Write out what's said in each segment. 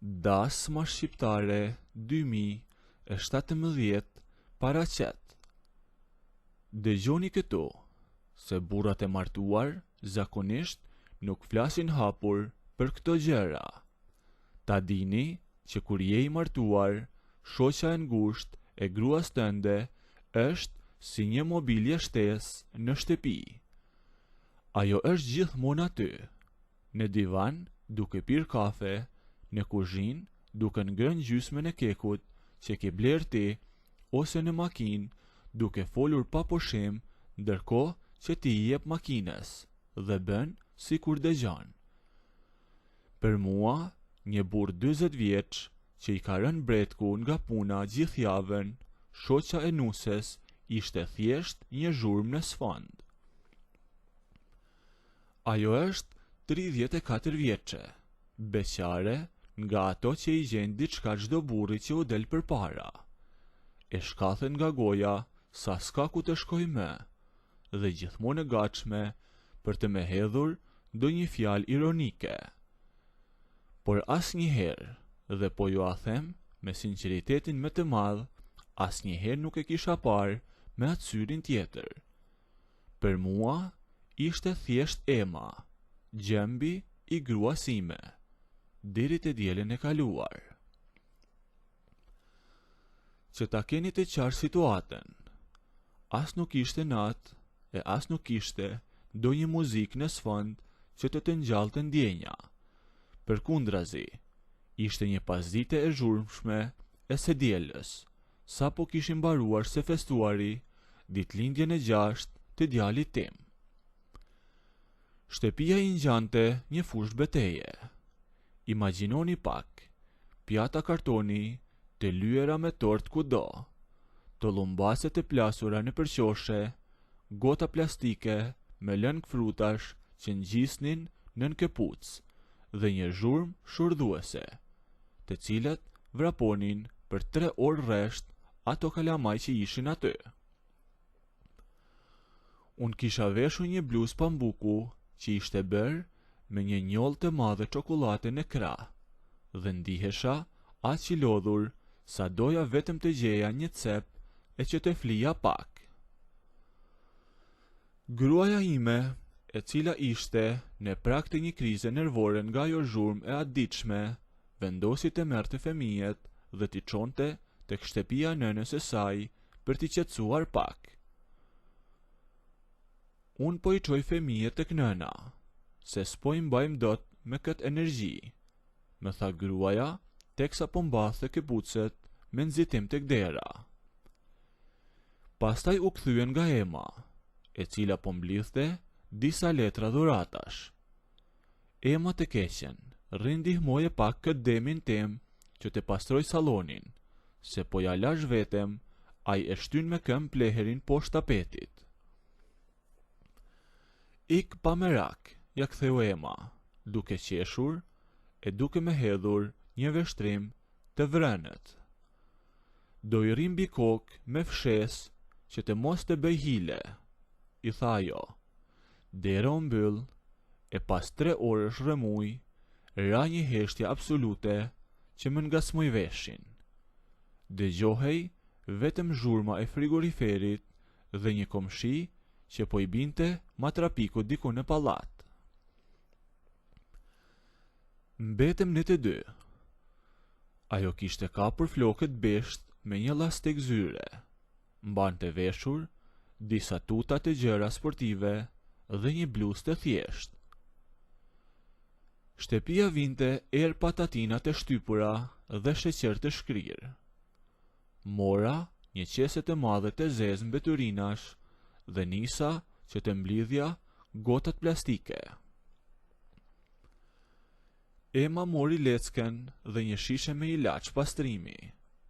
Dasma Shqiptare 2017 paraqet Dëgjoni këtu, se burrat e martuar zakonisht nuk flasin hapur për këto gjëra. Ta dini që kur je i martuar, shoqja e ngushtë e gruas tënde është si një mobilje shtesë në shtëpi. Ajo është gjithmonë aty, Në divan, duke pirë kafe, në kuzhinë, duke ngrënë gjysmën e kekut që ke blerë ti, ose në makinë, duke folur pa pushim ndërkohë që ti i jep makinës dhe bën sikur dëgjon. Për mua, një burrë 40 vjeç që i ka rënë bretku nga puna gjithë javën, shoqja e nuses ishte thjesht një zhurmë në sfond. Ajo është 34 vjeçe, beqare nga ato që i gjen diçka çdo burri që u del përpara. E shkathët nga goja sa s'ka ku të shkojë më, dhe gjithmonë e gatshme për të më hedhur ndonjë fjalë ironike. Por asnjëherë, dhe po jua them me sinqeritetin më të madh, asnjëherë nuk e kisha parë me atë syrin tjetër. Për mua ishte thjesht Ema, gjembi i gruas sime, deri të dielën e kaluar. Që ta keni të qartë situatën, as nuk ishte natë e as nuk ishte ndonjë muzikë në sfond që të të ngjallte ndjenja. Përkundrazi, ishte një pasdite e zhurmshme e së dielës, Sapo kishim mbaruar së festuari ditëlindjen e gjashtë të djalit tim. Shtëpia i ngjante një fushë beteje. Imagjinoni pak, pjata kartoni të lyera me tortë kudo, tollumbase të plasura nëpër qoshe, gota plastike me lëng frutash që ngjisnin nën këpucë dhe një zhurmë shurdhuese, të cilat vraponin për tre orë rresht ato kalamaj që ishin aty. Unë kisha veshur një bluzë pambuku që ishte bërë me një njollë të madhe çokollate në krah dhe ndihesha aq i lodhur sa doja vetëm të gjeja një cep e që të flija pak. Gruaja ime, e cila ishte në prag të një krize nervore nga ajo zhurmë e atëditshme, vendosi të merrte fëmijët dhe t'i çonte tek shtëpia e nënës së saj për t'i qetësuar pak. Unë po i çoj fëmijët tek nëna, se s'po i mbajmë dot me këtë energji, më tha gruaja teksa po mbathte këpucët me nxitim tek dera. Pastaj u kthye nga Ema, e cila po mblidhte disa letra dhuratash. Ema të keqen, rri ndihmoje pak këtë demin tim që të pastrojë sallonin, se po ia lashë vetëm, ai e shtyn me këmbë plehrin poshtë tapetit. Ik pa merak, ia ktheu Ema, duke qeshur e duke më hedhur një vështrim të vrenët. Do i rri mbi kokë me fshesë që të mos të bëjë hile, i tha ajo. Dera u mbyll, e pas tre orësh rrëmujë, ra një heshtje absolute që më ngacmoi veshin. Dëgjohej vetëm zhurma e frigoriferit dhe një komshi që po i binte matrapikut diku në pallat. Mbetëm ne të dy. Ajo kishte kapur flokët bisht me një llastik zyre. Mbante veshur disa tuta të gjera sportive dhe një bluzë të thjeshtë. Shtëpia vinte erë patatina të shtypura dhe sheqer të shkrirë. Mora një qese të madhe të zezë mbeturinash dhe nisa që të mblidhja gotat plastike. Ema mori leckën dhe një shishe me ilaç pastrimi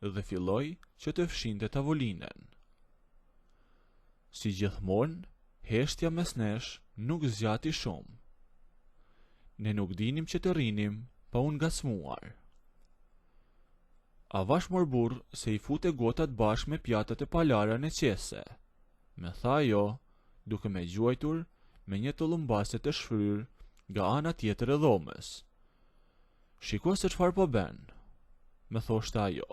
dhe filloi që të fshinte tavolinën. Si gjithmonë, heshtja mes nesh nuk zgjati shumë. Ne nuk dinim që të rrinim pa u ngacmuar. Avash mor burrë se i fute gotat bashkë me pjatat e palara në qese, më tha ajo, duke më gjuajtur me një tollumbase të shfryrë nga ana tjetër e dhomës. Shiko se çfarë po bën, më thoshte ajo.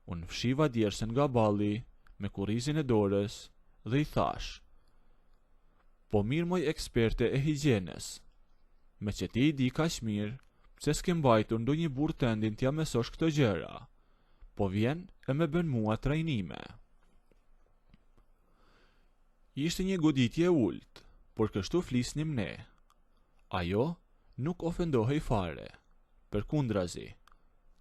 Unë fshiva djersën nga balli me kurrizin e dorës dhe i thashë, Po mirë moj eksperte e higjienës, meqë ti i di kaq mirë, pse s'ke mbajtur ndonjë burrë tëndin t'ia mësosh këto gjëra? Po vjen e më bën mua trajnime. Ishte një goditje e ulët, por kështu flisnim ne. Ajo nuk ofendohej fare. Përkundrazi,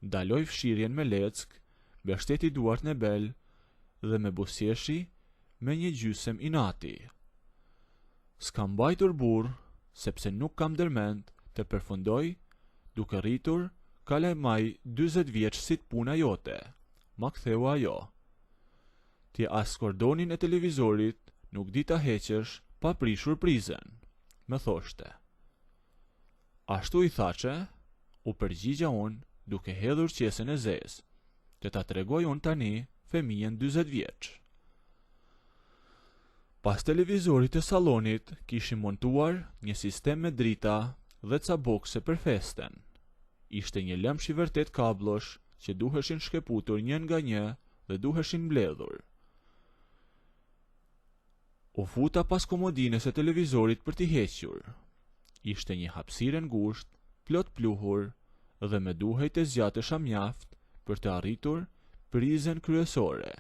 ndaloi fshirjen me leckë, mbështeti duart në bel dhe më buzëqeshi me një gjysëm inati. S'kam mbajtur burrë, sepse nuk kam ndërmend të përfundoj duke rritur kalamaj 40 vjeç si puna jote, ma ktheu ajo. Ti as kordonin e televizorit nuk di ta heqësh pa prishur prizën, më thoshte. Ashtu i thashë, u përgjigja unë duke hedhur qesen e zezë, të ta tregoj unë tani fëmijën 40 vjeç. Pas televizorit të sallonit kishim montuar një sistem me drita dhe ca bokse për festën. Ishte një lëmsh i vërtetë kabllosh që duheshin shkëputur një nga një dhe duheshin mbledhur. U futa pas komodinës së televizorit për t'i hequr. Ishte një hapësirë e ngushtë, plot pluhur, dhe më duhej të zgjatesha mjaft për të arritur prizën kryesore.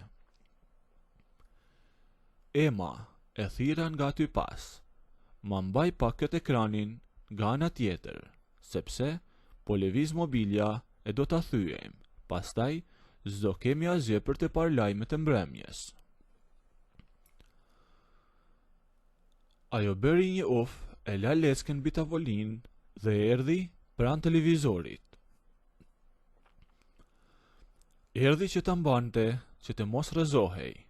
Ema, e thirra nga aty pas, ma mbaj pak këtë ekranin nga ana tjetër, sepse po lëviz mobilja e do ta thyejmë, pastaj s'do kemi asgjë për të parë lajmet e mbrëmjes. Ajo bëri një uf, e la leckën mbi tavolinë dhe erdhi pranë televizorit. Erdhi që ta mbante që të mos rrëzohej.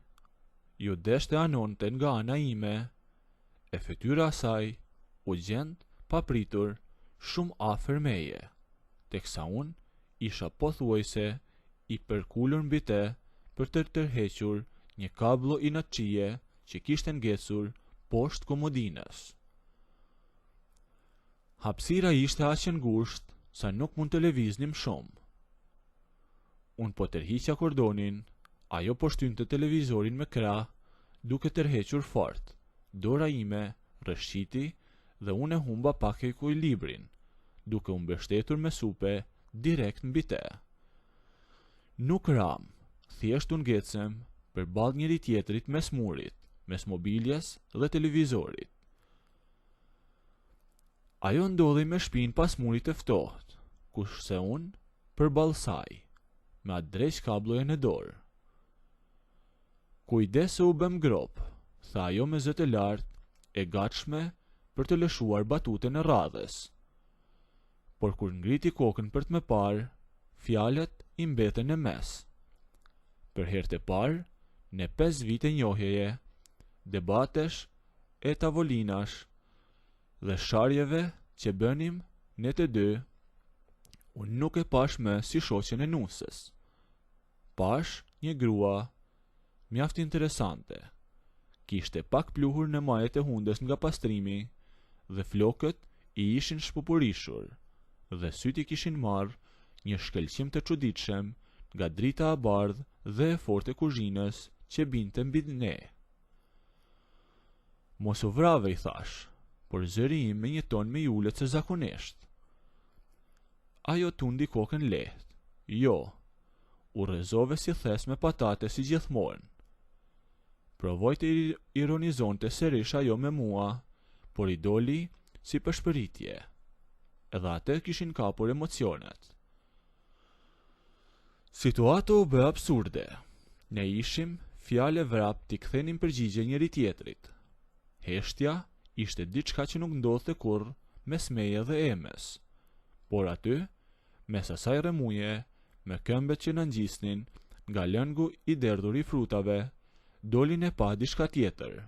Iu desh të anonte nga ana ime, e fytyra e saj u gjend papritur shumë afër meje, teksa unë isha pothuajse i përkulur mbi të për të tërhequr një kabllo inatçie që kishte ngecur poshtë komodinës. Hapësira ishte aq e ngushtë sa nuk mund të lëviznim shumë. Unë po tërhiqja kordonin, ajo po shtynte televizorin me krah duke tërhequr fort. Dora ime rrëshqiti dhe unë e humba pak ekuilibrin, duke u mbështetur me supe direkt mbi të. Nuk ramë, thjesht u ngecëm përballë njëri-tjetrit mes murit, mes mobiljes dhe televizorit. Ajo ndodhej me shpinë pas murit të ftohtë, kurse unë përballë saj, me atë dreq kablloje në dorë. Kujdes se u bëmë gropë, tha ajo me zë të lartë, e gatshme për të lëshuar batutën e radhës. Por kur ngriti kokën për të më parë, fjalët i mbetën në mes. Për herë të parë, në 5 vite njohjeje, debatesh e tavolinash dhe sharjeve që bënim ne të dy, unë nuk e pashë më si shoqen e nuses. Pashë një grua mjaft interesante. Kishte pak pluhur në majet e hundës nga pastrimi dhe flokët i ishin shpupurishur dhe sytë i kishin marrë një shkëlqim të çuditshëm nga drita e bardhë dhe e fortë e kuzhinës që binte mbi ne. Mos u vrave, i thashë, por zëri im me një ton më i ulët se zakonisht. Ajo tundi kokën lehtë. Jo. U rrëzove si thes me patate si gjithmonë. Provoi të ironizonte sërish ajo me mua, por i doli si pëshpëritje. Edhe atë e kishin kapur emocionet. Situata u bë absurde. Ne ishim fjalë e vrap t'i kthenim përgjigje njëri-tjetrit. Heshtja ishte diçka që nuk ndodhte kurrë mes meje dhe Emës. Por aty, mes asaj rrëmuje, me këmbët që na ngjisnin nga lëngu i derdhur i frutave, doli në pah diçka tjetër.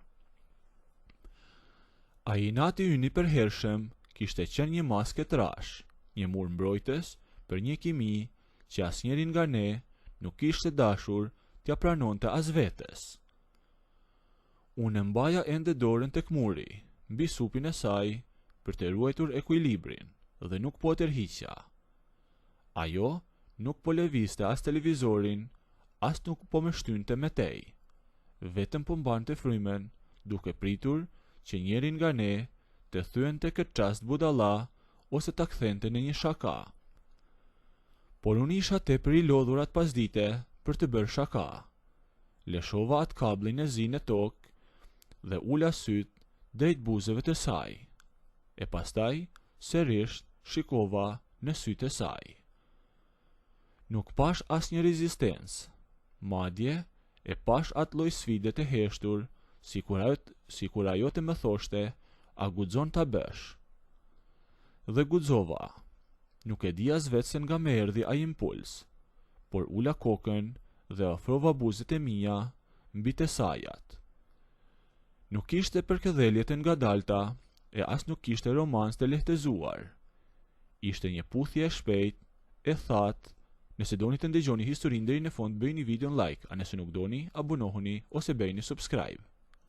Ai inati ynë i përhershëm kishte qenë një maskë e trashë, një mur mbrojtës për një kimi që asnjëri nga ne nuk kishte dashur t'ia pranonte as vetes. Unë e mbaja ende dorën tek muri, mbi supin e saj, për të ruajtur ekuilibrin, dhe nuk po e tërhiqja. Ajo nuk po lëvizte as televizorin, as nuk po më shtynte më tej. Vetëm po mbante frymën, duke pritur që njëri nga ne të thyente këtë çast budalla ose ta kthente në një shaka. Por unë isha tepër i lodhur atë pasdite për të bërë shaka. Lëshova atë kabllin e zi në tokë dhe ula sytë drejt buzëve të saj. E pastaj sërish shikova në sytë e saj. Nuk pashë asnjë rezistencë. Madje, e pashë atë lloj sfide të heshtur, sikur ajo, sikur ajo të më thoshte, a guxon ta bësh? Dhe guxova. Nuk e di as vetë se nga më erdhi ai impuls, por ula kokën dhe afrova buzët e mia mbi të sajat. Nuk kishte përkëdhelje të ngadalta e as nuk kishte romancë të lehtëzuar. Ishte një puthje e shpejtë, e thatë, nëse doni të ndëgjoni historinë deri në fund bëjeni videon like, a nëse nuk doni, abonohuni ose bëjeni subscribe.